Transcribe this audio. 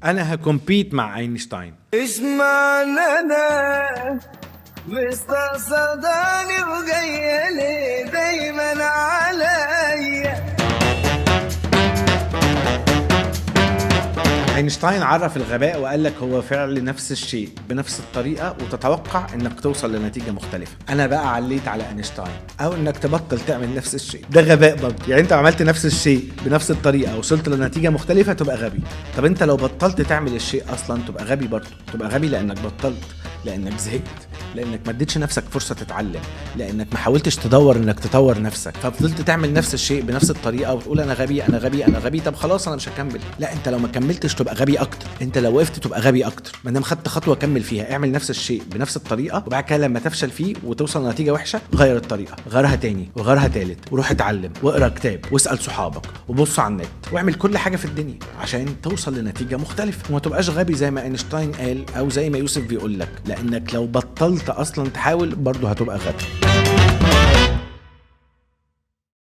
انا ه compete مع اينشتاين. ايش معنى انا مستقصداني وجاية ليه دايما عليا؟ اينشتاين عرف الغباء وقال لك هو فعل نفس الشيء بنفس الطريقة وتتوقع انك توصل لنتيجة مختلفة. انا بقى عليت على اينشتاين، او انك تبطل تعمل نفس الشيء، ده غباء برضه. يعني انت عملت نفس الشيء بنفس الطريقة وصلت لنتيجة مختلفة تبقى غبي. طب انت لو بطلت تعمل الشيء اصلا تبقى غبي برضه، تبقى غبي لانك بطلت، لانك زهقت، لانك ما اديتش نفسك فرصة تتعلم، لانك ما حاولتش تدور انك تطور نفسك، ففضلت تعمل نفس الشيء بنفس الطريقة وتقول انا غبي انا غبي انا غبي، طب خلاص انا مش هكمل. لا، انت لو ما كملتش تبقى غبي اكتر، انت لو وقفت تبقى غبي اكتر. ما دام خدت خطوة كمل فيها، اعمل نفس الشيء بنفس الطريقة، وبعد كده لما تفشل فيه وتوصل لنتيجة وحشة غير الطريقة، غيرها تاني وغيرها تالت، وروح اتعلم واقرا كتاب واسال صحابك وبص على النت واعمل كل حاجة في الدنيا عشان توصل لنتيجة مختلفة، وما تبقاش غبي زي ما اينشتاين قال او زي ما يوسف بيقول لك، لانك لو بطلت اصلا تحاول برضه هتبقى غبي.